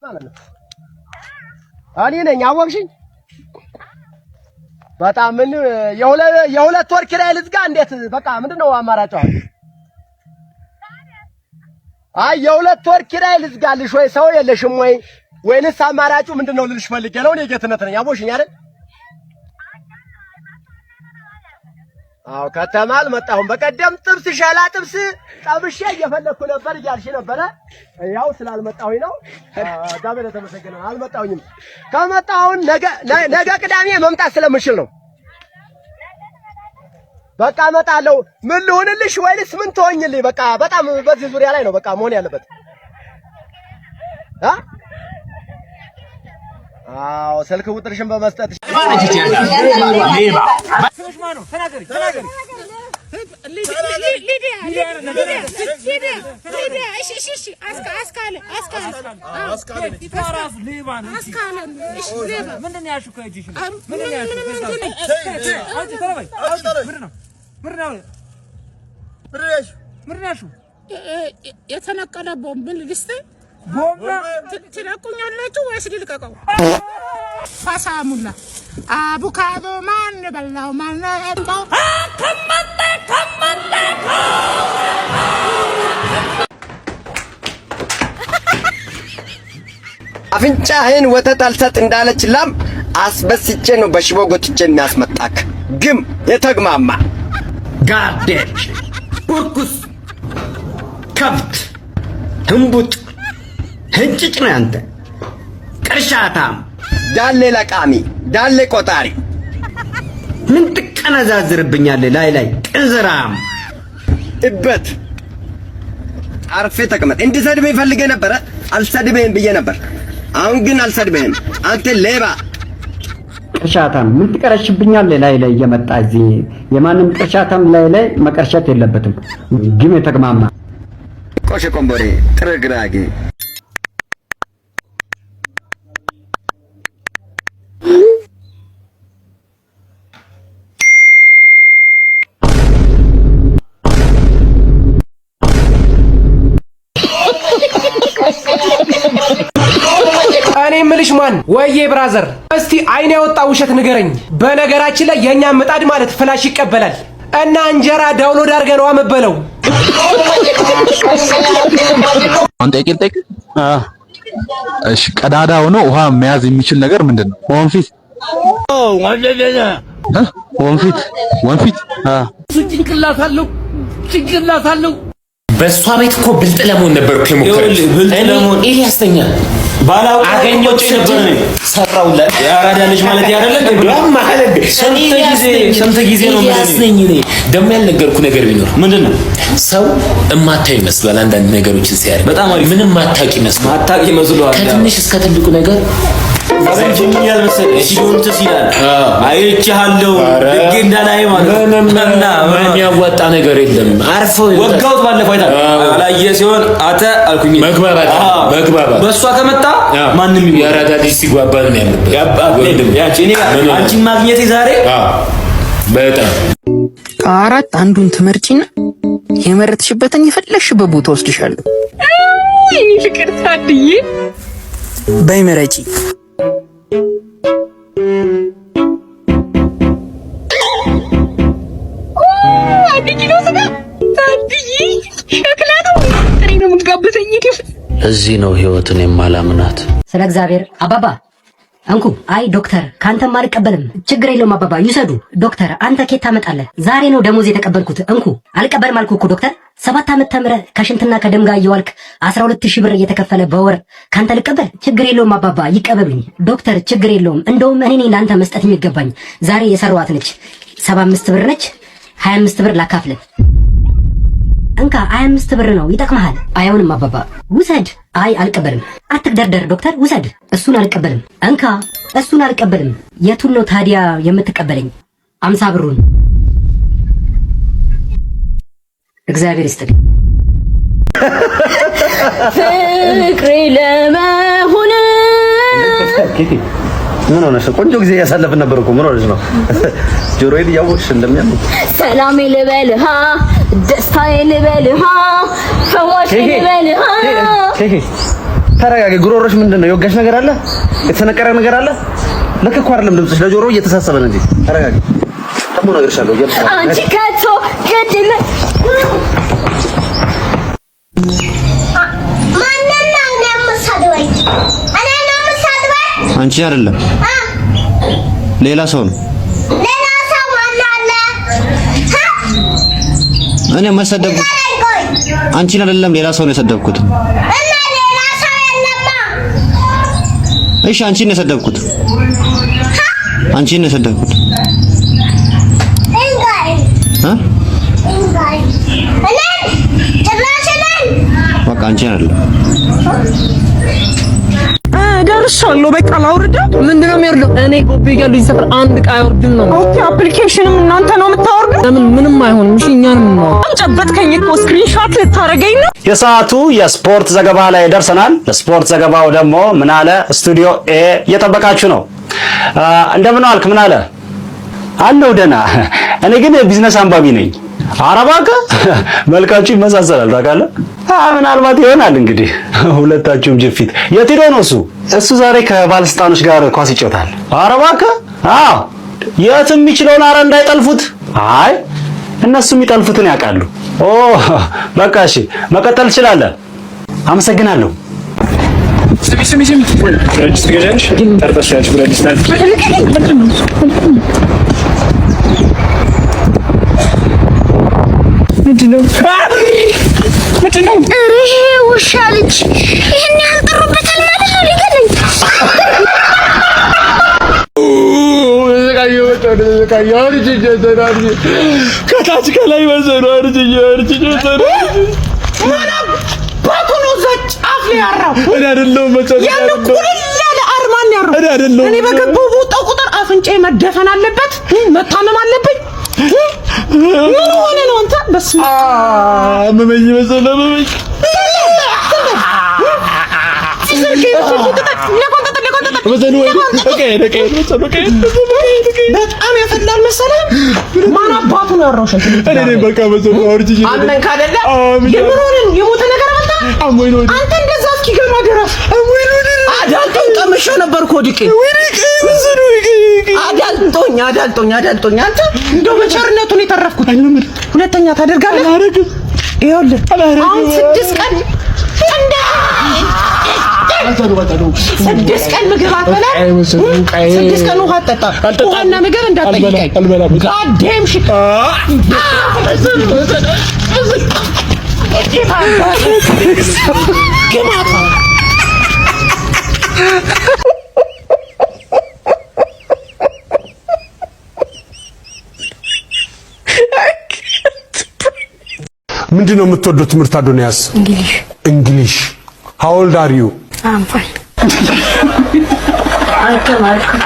ማለት ነው። እኔ ነኝ፣ አወቅሽኝ? በጣም ምን የ2 ወር ኪራይ ልዝጋ? እንዴት? በቃ ምንድን ነው አማራጭ አሁን? አይ፣ የ2 ወር ኪራይ ልዝጋልሽ ወይ፣ ሰው የለሽም ወይ፣ ወይንስ አማራጩ ምንድን ነው ልልሽ ፈልጌ ነው። እኔ ጌትነት ነኝ፣ አወቅሽኝ አይደል? አዎ፣ ከተማ አልመጣሁም። በቀደም ጥብስ ሸላ ጥብስ ጠብሼ እየፈለግኩ ነበር እያልሽ ነበረ። ያው ስላልመጣሁኝ ነው። እግዚአብሔር የተመሰገነ፣ አልመጣሁኝም። ከመጣሁን ነገ ቅዳሜ መምጣት ስለምችል ነው። በቃ እመጣለሁ። ምን ልሁንልሽ ወይንስ ምን ትሆኝልኝ? በቃ በጣም በዚህ ዙሪያ ላይ ነው በቃ መሆን ያለበት። አ አዎ፣ ስልክ ቁጥርሽን በመስጠት ሌባ። ስምሽ ማን ነው? ተናገሪ፣ ተናገሪ። ሊዲያ፣ ሊዲያ፣ ሊዲያ። እሺ፣ እሺ፣ እሺ። አስካለ፣ አስካለ። ፊቷ ራሱ ሌባ ነው። አስካለ። እሺ፣ ሌባ። ምንድን ነው ያልሽው? ከእጅሽ ላይ ምንድን ነው ያልሽው? አውጪ፣ ቶሎ በይ። ምንድን ነው? ምንድን ነው? ምንድን ነው ያልሽው? የተነቀለ ቦምብ ልስጥ? ቦምብ። ትለቁኛላችሁ ወይስ ልልቀቀው? ፋሳሙላ አቡካዶ ማን በላው? ማን በላው? ከመጣ። አፍንጫህን ወተት አልሰጥ እንዳለች ላም አስበስቼ ነው በሽቦ ጎትቼ የሚያስመጣክ። ግም የተግማማ Garbage፣ ቡርኩስ፣ ከብት፣ ህንቡጥ፣ ህንጭጭ ነው ያንተ ቅርሻታም። ዳሌ ለቃሚ፣ ዳሌ ቆጣሪ። ምን ትቀነዛዝርብኛለህ? ላይ ላይ ቅንዝራም። እበት፣ አርፌ ተቀመጥ። እንድሰድብህ ፈልጌ ነበረ፣ አልሰድብህም ብዬ ነበር። አሁን ግን አልሰድብህም። አንተ ሌባ። ቅርሻታም፣ ምን ትቀረሽብኛለህ? ላይ ላይ እየመጣ እዚህ የማንም ቅርሻታም ላይ ላይ መቀርሸት የለበትም። ግም የተግማማ። ቆሸ ቆንቦሬ ጥርግራጌ። እኔ ምልሽ ማን ወዬ brother፣ እስቲ አይን ያወጣ ውሸት ንገረኝ። በነገራችን ላይ የኛ ምጣድ ማለት flash ይቀበላል እና እንጀራ download አድርገህ ነው የምበለው። አንተ ጥያቄ ልጠይቅ? እሺ፣ ቀዳዳ ሆኖ ውሃ መያዝ የሚችል ነገር ምንድን ነው? ወንፊት። ወንፊት፣ ወንፊት። ጭንቅላት አለው፣ ጭንቅላት አለው። በእሷ ቤት እኮ ብልጥ ለመሆን ነበር እኮ የሞከረችው። ብልጥ ለመሆን ኤልያስ ተኛ ባላውቀው ነበር ሰራውላት። የአራዳ ልጅ ማለት አይደለ እንዴ? ስንት ጊዜ ነው? ኤልያስ ነኝ እኔ። ደግሞ ያልነገርኩ ነገር ቢኖር ምንድን ነው? ሰው እማታው ይመስሏል። አንዳንድ ነገሮችን ሲያደርግ በጣም አሪፍ። ምንም ማታውቅ ይመስሏል። ማታውቅ ይመስሏል። ከትንሽ እስከ ትልቁ ነገር ፈረንጅ ምን ይላል መሰለህ? ሲዶንትስ ይላል። አይቼሃለሁ ልጌ እንዳላይ ማለት ነው። ምንም እና የሚያዋጣ ነገር የለም። አርፎ ወጋውት ባለፈው አይታል አላየ ሲሆን አተ አልኩኝ። መግባባት መግባባት በእሷ ከመጣ ማንም ይሞታል። የአራዳ ልጅ ሲጓባ ነው ያለበት። ያቺ እኔ አንቺን ማግኘቴ ዛሬ በጣም ከአራት አንዱን ትመርጪና የመረጥሽበትን የፈለግሽበት ቦታ ወስድሻለሁ። የኔ ፍቅር ታድዬ። በይ ምረጪ። 1 ኪሎ ስጋ ታድዬ፣ ሸክላ ነው ጥሬ ነው የምትጋብዘኝ? እዚህ ነው ህይወትን የማላምናት። ስለ እግዚአብሔር አባባ እንኩ። አይ ዶክተር፣ ካንተም አልቀበልም። ችግር የለውም አባባ ይውሰዱ። ዶክተር፣ አንተ ኬት ታመጣለህ? ዛሬ ነው ደሞዝ የተቀበልኩት። እንኩ። አልቀበልም አልኩ እኮ ዶክተር። 7 ዓመት ተምረህ ከሽንትና ከደም ጋር እየዋልክ 12,000 ብር እየተከፈለ በወር ካንተ ልቀበል? ችግር የለውም አባባ ይቀበሉኝ። ዶክተር፣ ችግር የለውም፣ እንደውም እኔ ነኝ ለአንተ መስጠት የሚገባኝ። ዛሬ የሰራኋት ነች። 75 ብር ነች። 25 ብር ላካፍልህ። እንካ፣ 25 ብር ነው፣ ይጠቅመሃል። አይሆንም አባባ ውሰድ። አይ አልቀበልም። አትግደርደር ዶክተር፣ ውሰድ። እሱን አልቀበልም። እንካ፣ እሱን አልቀበልም። የቱን ነው ታዲያ የምትቀበለኝ? 50 ብሩን። እግዚአብሔር ይስጥልኝ። ፍቅሬ ለመሆን ምን ሆነሽ? ቆንጆ ጊዜ እያሳለፍን ነበር እኮ። ምን ሆነሽ ነው? ጆሮዬን እያወቅሽ እንደሚያም ሰላሜ ልበልሃ፣ ደስታዬ ልበልሃ፣ ፈዋሽ ልበልሃ። ተረጋጊ። ጉሮሮሽ ምንድን ነው? የወጋሽ ነገር አለ? የተሰነቀረ ነገር አለ? ልክ እኮ አይደለም ድምፅሽ፣ ለጆሮ እየተሳሰበ ነው እንጂ። ተረጋጊ። ደግሞ እነግርሻለሁ እያልኩሽ ነው። አንቺ ከቶ ግድ የለ። ማንን ነው የምትሰድበኝ? እኔ ነው የምትሰድበኝ? አንቺ አይደለም፣ ሌላ ሰው ነው። ሌላ ሰው ማን አለ? እኔ መሰደብኩት ቆይ። አንቺን አይደለም፣ ሌላ ሰው ነው የሰደብኩት። እና ሌላ ሰው የለማ። እሺ፣ አንቺን ነው የሰደብኩት። አንቺን ነው የሰደብኩት። እንጋይ እ እንጋይ እኔን ጭራሽ እኔን በቃ አንቺን አይደለም። ደርሻለሁ። በቃ ላውርደው። ምንድን ነው የሚወርደው? እኔ ጎቤ እያለሁ እዚህ ሰፈር አንድ ዕቃ አይወርድም ነው። Okay፣ application ም እናንተ ነው የምታወርዱት? ለምን ምንም አይሆንም። እሺ እኛንም እናወርድ። ጨበጥከኝ እኮ፣ screenshot ልታረገኝ ነው። የሰዓቱ የስፖርት ዘገባ ላይ ደርሰናል። ለስፖርት ዘገባው ደግሞ ምናለ ስቱዲዮ ኤ እየጠበቃችሁ ነው። እንደምን ዋልክ ምናለ? አለው ደህና። እኔ ግን ቢዝነስ አንባቢ ነኝ። ኧረ እባክህ፣ መልካችሁ ይመሳሰላል ታውቃለህ። ምናልባት ይሆናል እንግዲህ፣ ሁለታችሁም ጅፊት። የት ሄዶ ነው እሱ? እሱ ዛሬ ከባለስልጣኖች ጋር ኳስ ይጫወታል። ኧረ እባክህ። አዎ፣ የትም የሚችለውን። አረ እንዳይጠልፉት። አይ፣ እነሱ የሚጠልፉትን ያውቃሉ። ኦ፣ በቃ እሺ፣ መቀጠል ትችላለህ። አመሰግናለሁ። ስሚ ስሚ ስሚ፣ ብረት ድስት ትገዣለሽ? ጠርጠር ያለች ብረት ድስት አለ። ምንድን ነው? ምንድን ነው? ኧረ ይሄ ውሻ ልጅ ይሄን ያህል ጥሩበታል ማለት ነው፣ ሊገለኝ። ከታች ከላይ መሰሉ። ማን አባቱ ነው እዛ ጫፍ ላይ ያራው? እኔ አይደለሁም መጫወት። ያን ቁልል ያለ አርማን ያራው? እኔ አይደለሁም። እኔ በገባው በወጣው ቁጥር አፍንጫዬ መደፈን አለበት፣ መታመም አለብኝ። ምን ሆነ ነው አንተ? በስመ አብ። አመመኝ መሰለህ፣ አመመኝ። በጣም ያፈላል መሰለህ። ማን አባቱ ነው ያራው? ሽንት ቤት? እኔ ነኝ። በቃ መሰለህ አውርቼ። አመንክ አይደለ? የምን ሆነ ነው? የሞተ ነገር አመጣ? አሞኝ ነው። አንተ እንደዛ እስኪገባ ድረስ አዳልጦኝ ቀምሼው ነበር እኮ ወድቄ። አዳልጦኝ አዳልጦኝ አዳልጦኝ። አንተ እንደው በቸርነቱ ነው የተረፍኩት። ሁለተኛ ታደርጋለህ? ይኸውልህ አሁን 6 ቀን 6 ቀን ምግብ አትበላም፣ 6 ቀን ውሃ አትጠጣም። ውሃና ምግብ እንዳትጠይቀኝ። Goddamn shit። ግማታ። ምንድን ነው የምትወደው ትምህርት አዶንያስ? English. English። How old are you? I'm fine. አልተማርኩም።